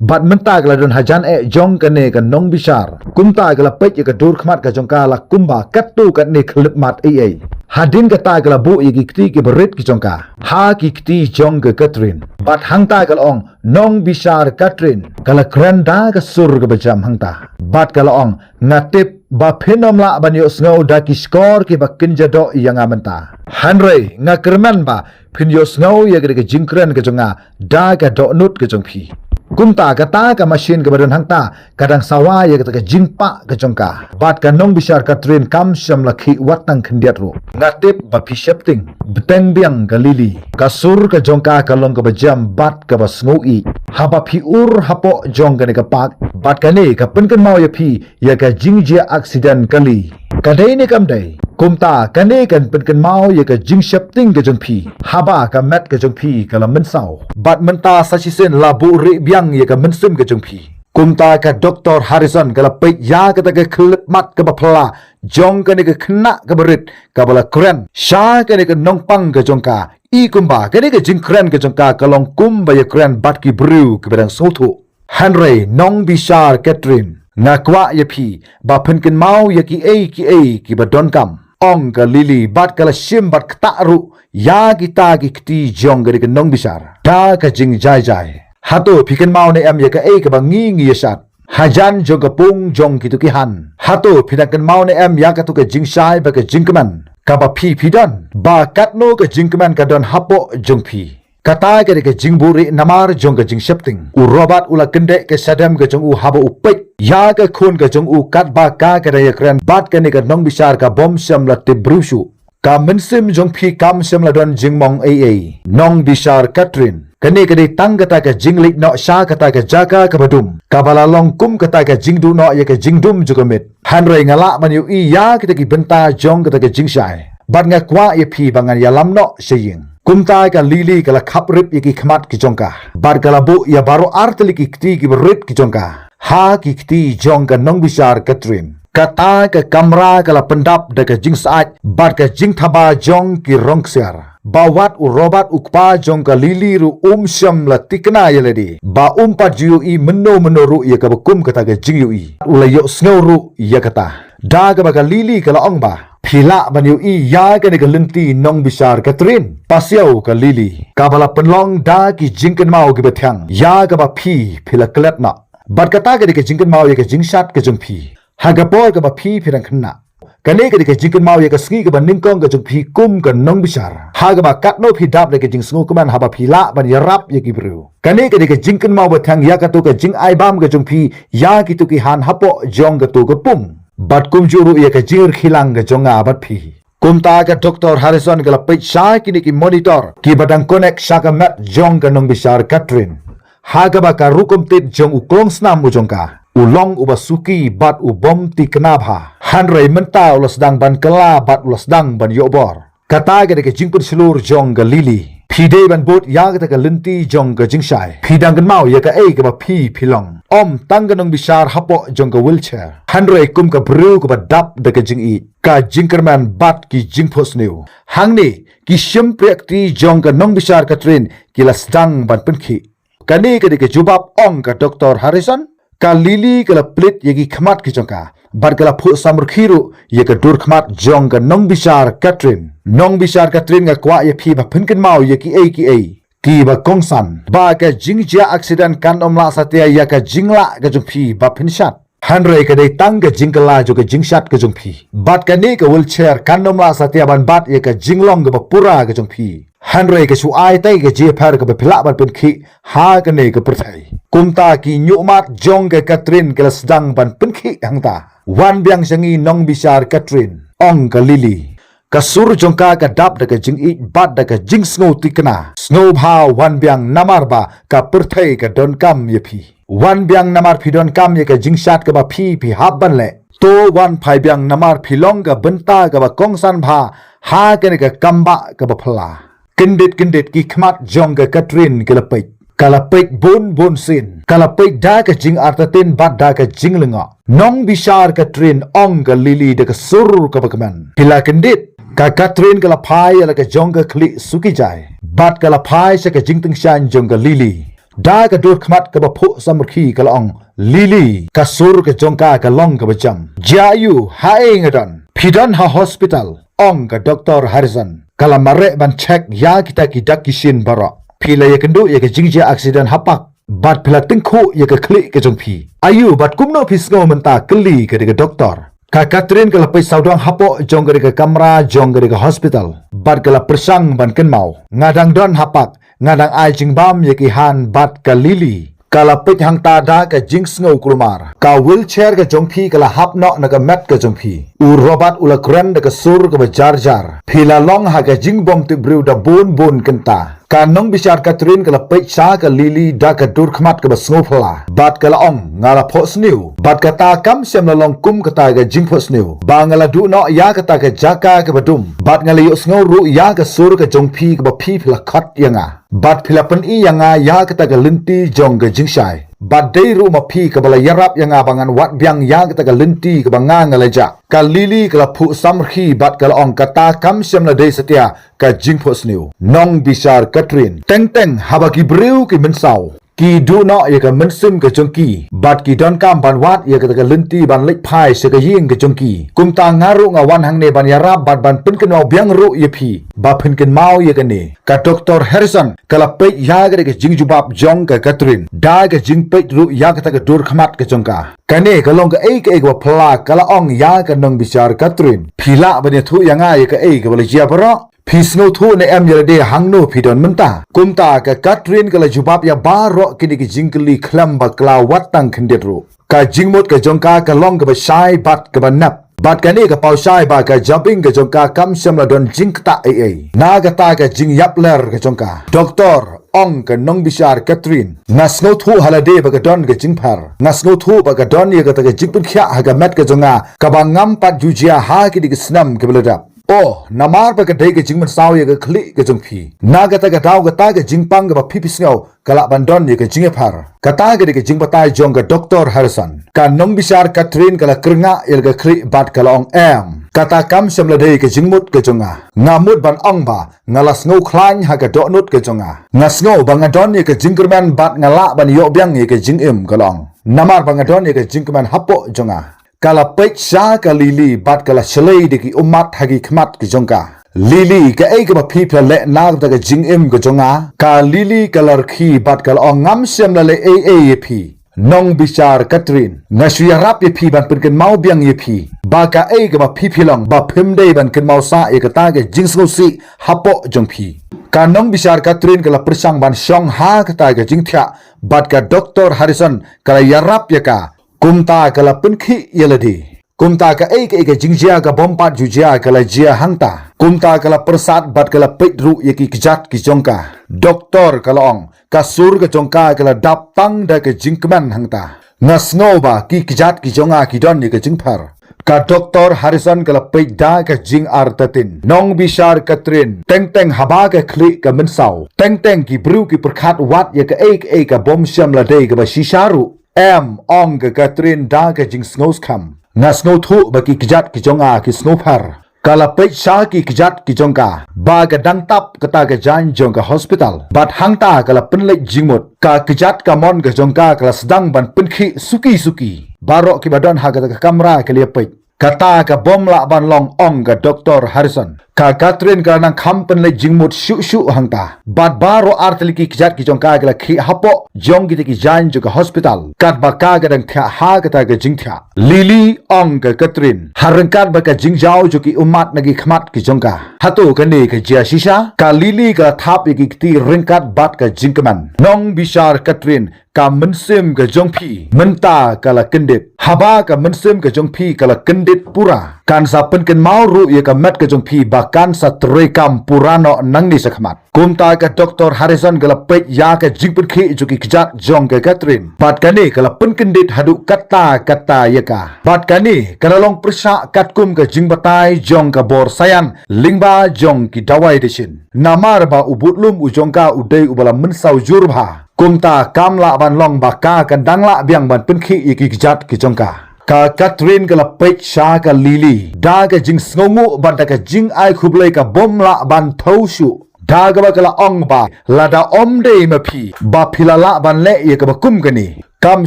Bad mynta ka la don hajan eh jong kane ka nongbishar. Kumta ka la peit ïa ka dur khmat ka jong ka la kumba katto katne khyllipmat ei ei. Hadien kata ka la buh ïa ki kti kiba rit ki jong ka ha ki kti jong ka Catherine. Bad hangta ka la ong, "Nongbishar Catherine." Ka la kren da ka sur kaba jam hangta. Bad ka la ong, "Nga tip ba phin ym lah ban ïohsngew da ki shkor kiba kynja doh ïa nga mynta. Hynrei nga kyrmen ba phin ïohsngew ïa ka dei ka jingkren ka jong nga da ka dohnud ka jong phi." Kumta kata ka machine kaba don hangta ka dang sawa ïa kata ka jingpah ka jong ka. Bad ka nongbishar Catherine kam shym la khih wat tang khyndiat ruh. "Nga tip ba phi sheptieng." Bteng biang ka Lily. Ka sur ka jong ka ka long kaba jam bad kaba sngewsih. "Haba phi ur hapoh jong kane ka park, bad kane ka pynkynmaw ïa phi ïa ka jingjia accident kali. Ka dei ne kam dei? Kumta kane kan pynkynmaw ïa ka jingsheptieng ka jong phi haba ka met ka jong phi ka la mynsaw. Bad mynta sa shisien la buhrieh biang ïa ka mynsiem ka jong phi." Kumta ka Doctor Harrison ka la peit ïa kata ka khyllipmat kaba phylla jong kane ka khynnah kaba rit kaba la kren sha kane ka nongpang ka jong ka. I kumba kane ka jingkren ka jong ka ka long kumba ïakren bad ki briew kiba dang sngewthuh. "Hynrei nongbishar Catherine, nga kwah ïa phi ba phin kynmaw ïa kiei kiei kiba donkam," ong ka Lily bad ka la shim bad ktah ruh ïa kita ki kti jong ka dei ka nongbishar da ka jingjai jai. "Hato phi kynmaw ne em ïa kaei kaba ngi ngi ïa shad hajan jong ka pung jong kito ki han? Hato phi dang kynmaw ne em ïa kato ka jingshai bad ka jingkmen kaba phi phi don, ba katno ka jingkmen ka don hapoh jong phi?" Kata ka dei ka jingbuhrieh namar jong ka jingsheptieng. U Robert u la kyndit ka shadem ka jong u haba u peit ïa ka khun ka jong u katba ka ka dang ïakren bad kane ka nongbishar ka bym shym la tip briew shuh. "Ka mynsiem jong phi kam shym la don jingmong ei ei, nongbishar Catherine. Kane ka dei tang kata ka jingleit noh sha kata ka jaka kaba dum, kaba la long kum kata ka jingduh noh ïa ka jingdum jong ka miet. Hynrei nga lah ban ïohi ïa kita ki bynta jong kata ka jingshai. Bad nga kwah ïa phi ba ngan ïalam noh sha ïing." Kumta ka Lily ka la khap rip ïa ki khmat ki jong ka bad ka la buh ïa baroh artylli ki kti kiba rit ki jong ka ha ki kti jong ka nongbishar Catherine. Kata ka kamra ka la pyndap da ka jingsyaid bad ka jingthaba jong ki rong ksiar. Ba wat u Robert u kpa jong ka Lily ruh um shym la tikna ïa lade ba um pat ju ïohi mynno mynno ruh ïa kaba kum kata ka jingïohi. U la ïohsngew ruh ïa kata da kaba ka Lily ka la ong ba, "Phi lah ban ïohi ïa kane ka lynti nongbishar Catherine?" Pasiaw ka Lily, kaba la pynlong da ki jingkynmaw kiba thiang ïa kaba phi phi la klet noh. Bad kata ka dei ka jingkynmaw ïa ka jingshad ka jong phi ha ka por kaba phi phi dang khynnah. Kane ka dei ka jingkynmaw ïa ka sngi kaba nyngkong ka jong phi kum ka nongbishar, ha kaba katno phi dap da ka jingsngewkmen haba phi lah ban ïarap ïa ki briew. Kane ka dei ka jingkynmaw ba thiang ïa kato ka jingai bam ka jong phi ïa kito ki han hapoh jong kato ka pung. Bad kumjuh ruh ïa ka jingkyrkhilang ka jong nga bad phi. Kumta ka Doctor Harrison ka la peit sha kine ki monitor kiba dang connect sha ka met jong ka nongbishar Catherine. Ha kaba ka rukom tit jong u klongsnam u jong ka u long uba suki bad u bym tikna bha. Hynrei mynta u la sdang ban kylla bad u la sdang ban ïoh bor. Kata ka dei ka jingpynshlur jong ka Lily. Phi dei ban bud ïa kata ka lynti jong ka jingshai. Phi dang kynmaw ïa kaei kaba phi phi long? Ym tang ka nongbishar hapoh jong ka wheelchair, hynrei kum ka briew kaba dap da ka jingïeit, ka jingkyrmen bad ki jingphohsniew. Hangne ki shympriahkti jong ka nongbishar Catherine ki la sdang ban pynkhih. Kane ka dei ka jubab, ong ka Doctor Harrison. Ka Lily ka la plit ïa ki khmat ki jong ka bad ka la phuh samrkhie ruh ïa ka dur khmat jong ka nongbishar Catherine. Nongbishar Catherine, nga kwah ïa phi ba phin kynmaw ïa ki ei ki ei kiba kongsan, ba ka jingjia accident kan ym lah satia ïa ka jinglah ka jong phi ba phin shad. Hynrei ka dei tang ka jingkylla jong ka jingshad ka jong phi. Bad kane ka wheelchair kan ym lah satia ban bat ïa ka jinglong kaba pura ka jong phi. Hynrei ka shu ai tei ka jingïapher kaba phi lah ban pynkhih ha kane ka pyrthei. Kumta ki ñiuhmat jong ka Catherine ki la sdang ban pynkhih hangta. Wan biang sha ngi nongbishar Catherine, ong ka Lily. Ka sur jong ka ka dap da ka jingïeit bad da ka jingsngew tikna. Sngewbha wan biang namar ba ka pyrthei ka donkam ïa phi. Wan biang namar phi donkam ïa ka jingshad kaba phi phi hap ban leh. To wan phai biang namar phi long ka bynta kaba kongsan bha ha kane ka kambah kaba phylla. Kyndit kyndit ki khmat jong ka Catherine ki la peit. Ka la peit bun bun sien. Ka la peit da ka jingartatien bad da ka jinglyngngoh. Nongbishar Catherine, ong ka Lily da ka sur kaba kmen. Phi la kyndit. Ka Catherine ka la phai ïa la ka jong ka khlieh suki jai. Bad ka la phai sha ka jingtyngshaiñ jong ka Lily. Da ka dur khmat kaba phuh samrkhie ka la ong, Lily, ka sur ka jong ka ka long kaba jam. Jia aiu, haei nga don? Phi don ha hospital, ong ka Doktor Harrison. Ka la mareh ban check ïa kita ki dak ki shin baroh. Phi la ïakynduh ïa ka jingjia accident ha park bad phi la tyngkhuh ïa ka khlieh ka jong phi. Aiu bad kumno phi sngew mynta, kylli ka dei ka doktor. Ka Catherine ka la peit sawdong hapoh jong ka dei ka kamra jong ka dei ka hospital bad ka la pyrshang ban kynmaw. Nga dang don ha park, nga dang ai jingbam ïa ki han bad ka Lily. Ka la peit hangta da ka jingsngew kulmar. Ka wheelchair ka jong phi ka la hap noh na ka met ka jong phi. U Robert u la kren da ka sur kaba jar jar. Phi la long ha ka jingbym tip briew da bun bun kynta. Ka nongbishar Catherine ka la peit sha ka Lily da ka dur khmat kaba sngewphylla. Bad ka la ong, nga la phohsniew. Bad kata kam shym la long kum kata ka jingphohsniew. Ba nga la duh noh ïa kata ka jaka kaba dum. Bad nga la ïohsngew ruh ïa ka sur ka jong phi kaba phi phi la khot ïa nga. Bad phi la pyni ïa nga ïa kata ka lynti jong ka jingshai. Bad dei ruh ma phi kaba la ïarap ïa nga ba ngan wad biang ïa kata ka lynti kaba nga nga la jah. Ka Lily ka la phuh samrkhie bad ka la ong, kata kam shym la dei satia ka jingphohsniew, nongbishar Catherine. Teng teng haba ki briew ki mynsaw ki duh noh ïa ka mynsiem ka jong ki bad ki donkam ban wad ïa kata ka lynti ban leit phai sha ka ïing ka jong ki. Kumta nga ruh nga wan hangne ban ïarap bad ban pynkynmaw biang ruh ïa phi ba phin kynmaw ïa kane. Ka Doktor Harrison ka la peit ïa ka dei ka jingjubab jong ka Catherine da ka jingpeit ruh ïa kata ka dur khmat ka jong ka. Kane ka long kaei kaei kaba phylla, ka la ong ïa ka nongbishar Catherine. Phi lah ban ïathuh ïa nga ïa kaei kaba la jia baroh? Phi sngewthuh ne em ïa lade hangno phi don mynta? Kumta ka Catherine ka la jubab ïa baroh kine ki jingkylli khlem bakla wat tang khyndiat ruh. Ka jingmut ka jong ka ka long kaba shai bad kaba nep. Bad kane ka paw shai ba ka jabieng ka jong ka kam shym la don jingktah ei ei na kata ka jingïapler ka jong ka. Doktor, ong ka nongbishar Catherine, nga sngewthuh ha lade ba ka don ka jingpher. Nga sngewthuh ba ka don ïa kata ka jingpynkhiah ha ka met ka jong nga kaba ngam pat ju jia ha kine ki snem kiba la dep. Oh, namar ba ka dei ka jingmynsaw ïa ka khlieh ka jong phi. Na kata ka daw kata ka jingpang kaba phi phi sngew ka lah ban don ïa ka jingïapher. Kata ka dei ka jingbatai jong ka Doktor Harrison. Ka nongbishar Catherine ka la kyrngah ïa la ka khlieh bad ka la ong, em, kata kam shym la dei ka jingmut ka jong nga. Nga mut ban ong ba nga la sngew khlaiñ ha ka dohnud ka jong nga. Nga sngew ba nga don ïa ka jingkyrmen bad nga lah ban ïoh biang ïa ka jingim, ka la ong. Namar ba nga don ïa ka jingkmen hapoh jong nga. Ka la peit sha ka Lily bad ka la shlei da ki ummat ha ki khmat ki jong ka. Lily, kaei kaba phi phi la leh na kata ka jingim ka jong nga? Ka Lily ka la rkhie bad ka la ong, ngam shym la leh ei ei ïa phi, nongbishar Catherine. Nga shu ïarap ïa phi ban pynkynmaw biang ïa phi ba kaei kaba phi phi long ba phim dei ban kynmaw sah ïa kata ka jingsngewsih hapoh jong phi. Ka nongbishar Catherine ka la pyrshang ban shong ha kata ka jingthiah bad ka Doktor Harrison ka la ïarap ïa ka. Kumta ka la pynkhih ïa lade. Kumta kaei kaei ka jingjia ka bym pat ju jia ka la jia hangta. Kumta ka la pyrsad bad ka la peit ruh ïa ki kjat ki jong ka. Doktor, ka la ong, ka sur ka jong ka ka la dap tang da ka jingkmen hangta. Nga sngew ba ki kjat ki jong nga ki don ïa ka jingpher. Ka Doktor Harrison ka la peit da ka jingartatien. Nongbishar Catherine, teng teng haba ka khlieh ka mynsaw, teng teng ki briew ki pyrkhat wat ïa kaei kaei ka bym shym la dei kaba shisha ruh. Em, ong ka Catherine da ka jingsngewskhem. Nga sngewthuh ba ki kjat ki jong nga ki sngewpher. Ka la peit sha ki kjat ki jong ka ba ka dang tap kata ka jaiñ jong ka hospital. Bad hangta ka la pynleit jingmut. Ka kjat kamon ka jong ka ka la sdang ban pynkhih suki suki. Baroh kiba don ha kata ka kamra ki la ïa peit. Kata ka bym lah ban long, ong ka Doktor Harrison. Ka Catherine ka la nang kham pynleit jingmut shuh shuh hangta. Bad baroh ar tylli ki kjat ki jong ka ki la khih hapoh jong kita ki jaiñ jong ka hospital. Katba ka ka dang thiah ha kata ka jingthiah. Lily, ong ka Catherine, ha ryngkat bad ka jingjaw jong ki ummat na ki khmat ki jong ka. Hato kane ka jia shisha? Ka Lily ka la thap ïa ki kti ryngkat bad ka jingkmen. Nongbishar Catherine, ka mynsiem ka jong phi mynta ka la kyndit. Haba ka mynsiem ka jong phi ka la kyndit pura, kan sa pynkynmaw ruh ïa ka met ka jong phi ba kan sa treikam pura noh nangne shakhmat. Kumta ka Doktor Harrison ka la peit ïa ka jingpynkhih jong ki kjat jong ka Catherine. Bad kane ka la pynkyndit haduh katta katta ïa ka. Bad kane ka la long pyrshah katkum ka jingbatai jong ka bor saian lyngba jong ki dawai dashin. Namar ba u budlum u jong ka u dei uba la mynsaw jur bha. Kumta kam lah ban long ba ka kan dang lah biang ban pynkhih ïa ki kjat ki jong ka. Ka Catherine ka la peit sha ka Lily da ka jingsngewnguh bad da ka jingai khublei ka bym lah ban thew shuh. Da kaba ka la ong ba lada ym dei ma phi ba phi la lah ban leh ïa kaba kum kane, kam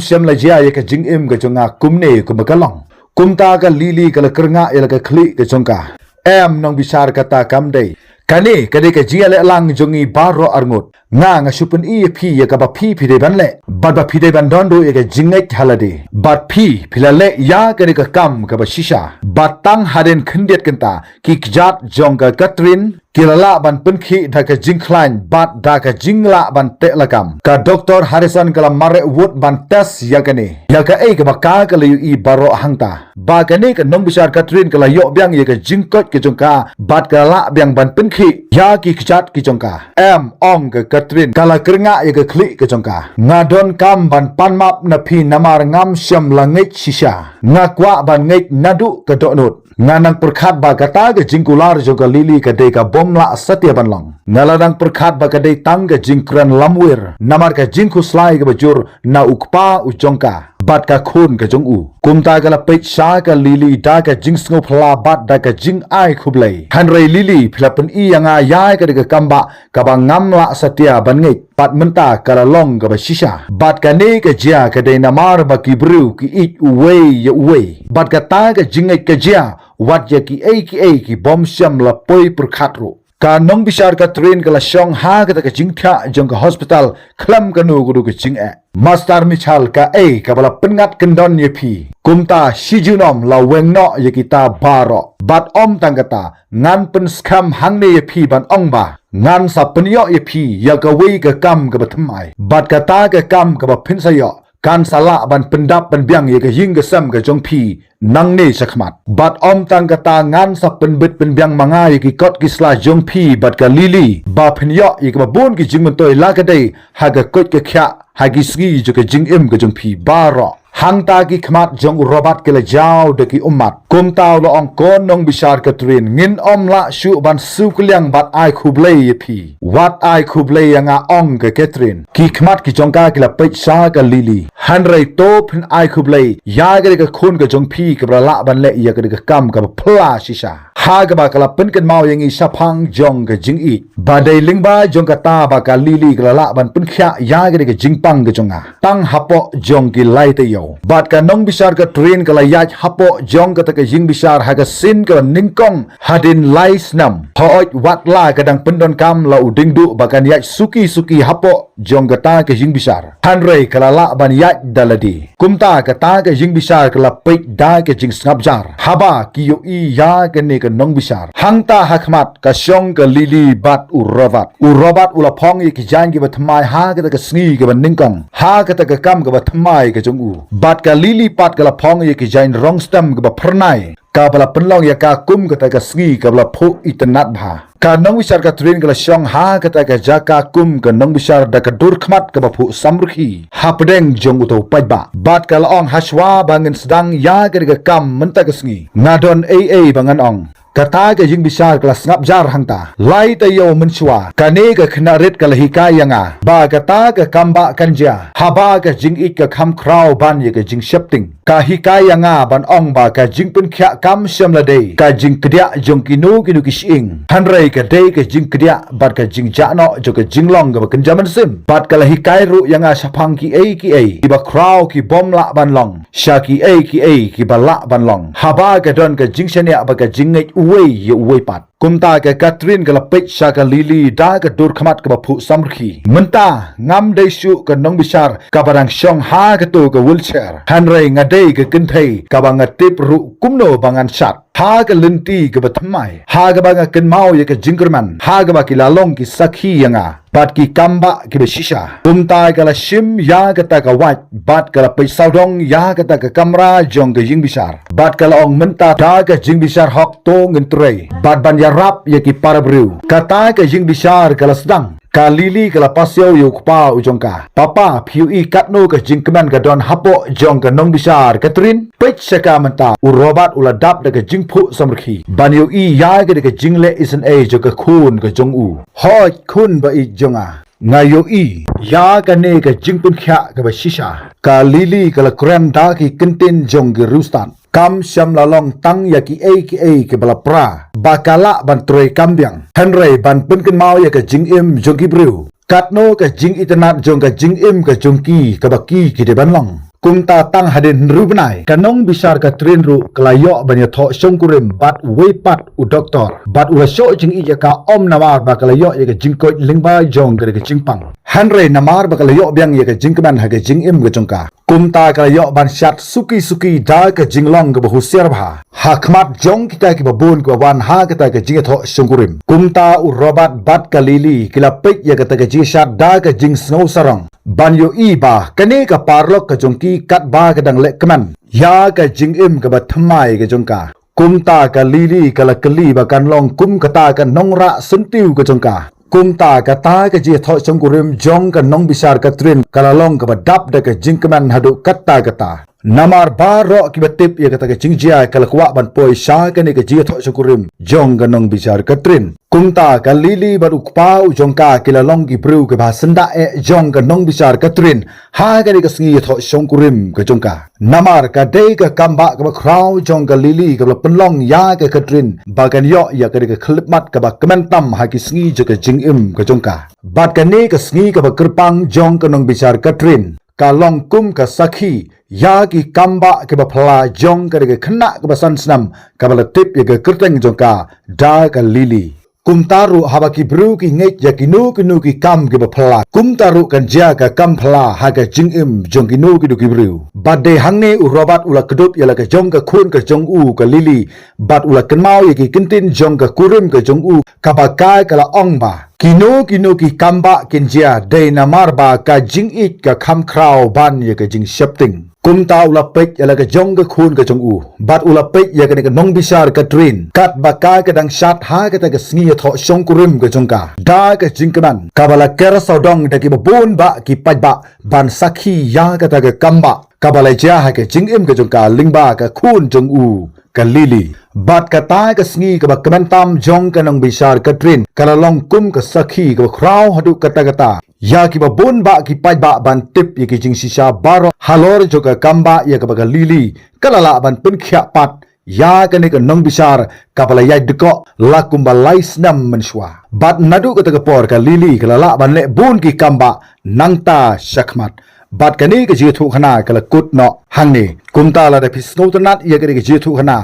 shym la jia ïa ka jingim ka jong nga kumne kumba ka long. Kumta ka Lily ka la kyrngah ïa la ka khlieh ka jong ka. Em nongbishar, kata kam dei. Kane ka dei ka jingïaleh lang jong ngi baroh arngut. Nga nga shu pyni ïa phi ïa kaba phi phi dei ban leh bad ba phi dei ban don ruh ïa ka jingngeit ha lade. Bad phi phi la leh ïa kane ka kam kaba shisha. Bad tang hadien khyndiat kynta ki kjat jong ka Catherine ki la lah ban pynkhih da ka jingkhlaiñ bad da ka jinglah ban teh lakam. Ka Doktor Harrison ka la mareh wut ban test ïa kane, ïa kaei kaba ka ka la ïohi baroh hangta. Ba kane ka nongbishar Catherine ka la ïoh biang ïa ka jingkoit ka jong ka bad ka la lah biang ban pynkhih ïa ki kjat ki jong ka. Em, ong ka Catherine, ka la kyrngah ïa ka khlieh ka jong ka. Nga donkam ban pan map na phi namar ngam shym la ngeit shisha. Nga kwah ban ngeit naduh ka dohnud. Nga nang pyrkhat ba kata ka jingkular jong ka Lily ka dei ka bym lah satia ban long. Nga la nang pyrkhat ba ka dei tang ka jingkren lamwir namar ka jingkhuslai kaba jur na u kpa u jong ka bad ka khun ka jong u. Kumta ka la peit sha ka Lily da ka jingsngewphylla bad da ka jingai khublei. Hynrei Lily, phi la pyni ïa nga ïa ka dei ka kam ba kaba ngam lah satia ban ngeit. Bad mynta ka la long kaba shisha. Bad kane ka jia ka dei namar ba ki briew ki ïeit uwei ïa uwei. Bad kata ka jingngeit ka jia wat ïa kiei kiei ki bym shym la poi pyrkhat ruh. Ka nongbishar Catherine ka la shong ha kata ka jingthiah jong ka hospital khlem kano kano ka jingeh. Master Mitchell, kaei kaba la pynngat kyndon ïa phi? Kumta shi junom la weng noh ïa kita baroh. Bad ym tang kata, ngan pynskhem hangne ïa phi ban ong ba ngan sa pynïoh ïa phi ïa kawei ka kam kaba thymmai. Bad kata ka kam kaba phin sa ïoh kan sa lah ban pyndap pynbiang ïa ka ïing ka sem ka jong phi nangne shakhmat. Bad ym tang kata, ngan sa pynbit pynbiang ma nga ïa ki kot ki sla jong phi bad ka Lily ba phin ïoh ïa kaba bun ki jingmyntoi la ka dei ha ka koit ka khiah ha ki sngi jong ka jingim ka jong phi baroh. Hangta ki khmat jong u Robert ki la jaw da ki ummat. Kumta u la ong, ko nongbishar Catherine, ngin ym lah shuh ban siew kylliang bad ai khublei ïa phi. Wat ai khublei ïa nga, ong ka Catherine. Ki khmat ki jong ka ki la peit sha ka Lily. Hynrei to phin ai khublei ïa ka dei ka khun ka jong phi kaba la lah ban leh ïa ka dei ka kam kaba phylla shisha. Ha kaba ka la pynkynmaw ïa ngi shaphang jong ka jingïeit. Ba dei lyngba jong kata ba ka Lily ka la lah ban pynkhiah ïa ka dei ka jingpang ka jong nga. Tang hapoh jong ki lai taïew. Bad ka nongbishar Catherine ka la ïaid hapoh jong kata ka ïing bishar ha ka sien kaba nyngkong hadien lai snem. Hooid, watla ka dang pyndonkam la u diengduh ba kan ïaid suki suki hapoh jong kata ka ïing bishar. Hynrei ka la lah ban ïaid da lade. Kumta kata ka ïing bishar ka la peit da ka jingsngap jar haba ki ïohi ïa kane ka nongbishar. Hangta ha khmat ka shong ka Lily bad u Robert. U Robert u la phong ïa ki jaiñ kiba thymmai ha kata ka sngi kaba nyngkong ha kata ka kam kaba thymmai ka jong u. Bad ka Lily pat ka la phong ïa ki jaiñ rong stem kaba phyrnai kaba la pynlong ïa ka kum kata ka sngi kaba la phuh itynnad bha. Ka nongbishar Catherine ka la shong ha kata ka jaka kum ka nongbishar da ka dur khmat kaba phuh samrkhie hapdeng jong uto u paidbah. Bad ka la ong, hashwa ba ngin sdang ïa ka dei ka kam mynta ka sngi, nga don ei ei ba ngan ong. Kata ka ïing bishar ka la sngap jar hangta. Lai taïew mynshuwa, kane ka khynnah rit ka la hikai ïa nga ba kata ka kam ba kan jia haba ka jingïeit ka kham khraw ban ïa ka jingsheptieng. Ka hikai ïa nga ban ong ba ka jingpynkhiah kam shym la dei ka jingkdiah jong kino kino ki shyieng, hynrei ka dei ka jingkdiah bad ka jingjah noh jong ka jinglong kaba kynja mynsiem. Bad ka la hikai ruh ïa nga shaphang kiei kiei kiba khraw ki bym lah ban long sha kiei kiei kiba lah ban long, haba ka don ka jingshaniah bad ka jingngeit uwei ïa uwei pat. Kumta ka Catherine ka la peit sha ka Lily da ka dur khmat kaba phuh samrkhie. Mynta ngam dei shuh ka nongbishar kaba dang shong ha kato ka wheelchair, hynrei nga dei ka kynthei kaba nga tip ruh kumno ba ngan shad ha ka lynti kaba thymmai, ha kaba nga kynmaw ïa ka jingkyrmen, ha kaba ki la long ki sakhi ïa nga bad ki kambah kiba shisha. Kumta ka la shim ïa kata ka wait bad ka la peit sawdong ïa kata ka kamra jong ka jingbishar bad ka la ong, mynta da ka jingbishar hok to ngin trei bad ban ïarap ïa ki para briew. Kata ka jingbishar ka la sdang. Ka Lily ka la pasiaw ïa u kpa u jong ka. Papa, phi ïohi katno ka jingkmen ka don hapoh jong ka nongbishar Catherine? Peit sha ka mynta. U Robert u la dap da ka jingphuh samrkhie ban ïohi ïa ka da ka jingleh isynei jong ka khun ka jong u. Hooid khun ba ïeit jong nga, nga ïohi ïa kane ka jingpynkhiah kaba shisha. Ka Lily ka la kren da ki kyntien jong ki riewstad. Kam shym la long tang ïa kiei kiei kiba la pra ba ka lah ban trei kam biang, hynrei ban pynkynmaw ïa ka jingim jong ki briew. Katno ka jingitynnad jong ka jingim ka jong ki kaba ki ki dei ban long. Kumta tang hadien hynriew bnai ka nongbishar Catherine ruh ka la ïoh ban ïathoh shongkurim bad uwei pat u doktor bad u la shoh jingïeit ïa ka, ym namar ba ka la ïoh ïa ka jingkoit lyngba jong ka da ka jingpang, hynrei namar ba ka la ïoh biang ïa ka jingkmen ha ka jingim ka jong ka. Kumta ka la ïoh ban shad suki suki da ka jinglong kaba husiar bha ha khmat jong kita kiba bun kiba wan ha kata ka jingïathoh shongkurim. Kumta u Robert bad ka Lily ki la peit ïa kata ka jingshad da ka jingsngew sarong ban ïohi ba kane ka paralok ka jong ki katba ka dang leh kmen ïa ka jingim kaba thymmai ka jong ka. Kumta ka Lily ka la kylli ba kan long kum kata ka nongrah syntiew ka jong ka. Kumta kata ka jingïathoh shongkurim jong ka nongbishar Catherine ka la long kaba dap da ka jingkmen haduh katta katta. Namar baroh kiba tip ïa kata ka jingjia ka la kwah ban poi sha kane ka jingïathoh shongkurim jong ka nongbishar Catherine. Kumta ka Lily bad u kpa u jong ka ki la long ki briew kiba syndah eh jong ka nongbishar Catherine ha kane ka sngi ïathoh shongkurim ka jong ka. Namar ka dei ka kambah kaba khraw jong ka Lily kaba la pynlong ïa ka Catherine ba kan ïoh ïa kane ka khyllipmat kaba kmen tam ha ki sngi jong ka jingim ka jong ka. Bad kane ka sngi kaba kyrpang jong ka nongbishar Catherine ka long kum ka sakhi ïa ki kambah kiba phylla jong kane ka khynnah kaba san snem kaba la tip ïa ka kyrteng jong ka da ka Lily. Kumta ruh haba ki briew ki ngeit ïa kino kino ki kam kiba phylla, kumta ruh kan jia ka kam phylla ha ka jingim jong kino kino ki briew. Bad dei hangne u Robert u la kdup ïa la ka jong ka khun ka jong u ka Lily bad u la kynmaw ïa ki kyntien jong ka kurim ka jong u kaba ka ka la ong ba kino kino ki kambah kin jia dei namar ba ka jingïeit ka kham khraw ban ïa ka jingsheptieng. Kumta u la peit ïa la ka jong ka khun ka jong u bad u la peit ïa kane ka nongbishar Catherine katba ka ka dang shad ha kata ka sngi ïathoh shongkurim ka jong ka da ka jingkmen kaba la ker sawdong da kiba bun bah ki paidbah ban sakhi ïa kata ka kambah kaba la jia ha ka jingim ka jong ka lyngba ka khun jong u ka Lily. Bad kata ka sngi kaba kmen tam jong ka nongbishar Catherine ka la long kum ka sakhi kaba khraw haduh katta katta ïa kiba bun bah ki paidbah ban tip ïa ki jingshisha baroh halor jong ka kambah ïa kaba ka Lily ka la lah ban pynkhiah pat ïa kane ka nongbishar kaba la ïaid dkoh la kumba lai snem mynshuwa. Bad naduh kata ka por ka Lily ka la lah ban leh bun ki kambah nangta shakhmat. Bad kane ka jingïathuhkhana ka la kut noh hangne. Kumta lada phi sngewtynnat ïa kane ka jingïathuhkhana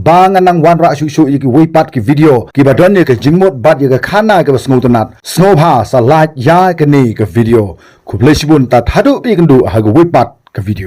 ba ngan nang wanrah shuh shuh ïa kiwei pat ki video kiba don ïa ka jingmut bad ïa ka khana kaba sngewtynnat, sngewbha sa like ïa kane ka video. Khublei shibun, tad haduh phi ïakynduh ha kawei pat ka video.